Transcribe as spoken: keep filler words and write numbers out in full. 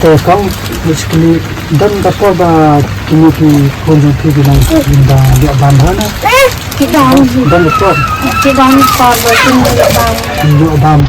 Te kong, basically, don ka por ba kine ki khun jong phi ki nang, ki nang ïoh bam ha na? Ki don. Don ka por. Ki don por ba kin ïoh bam. Kin ïoh bam.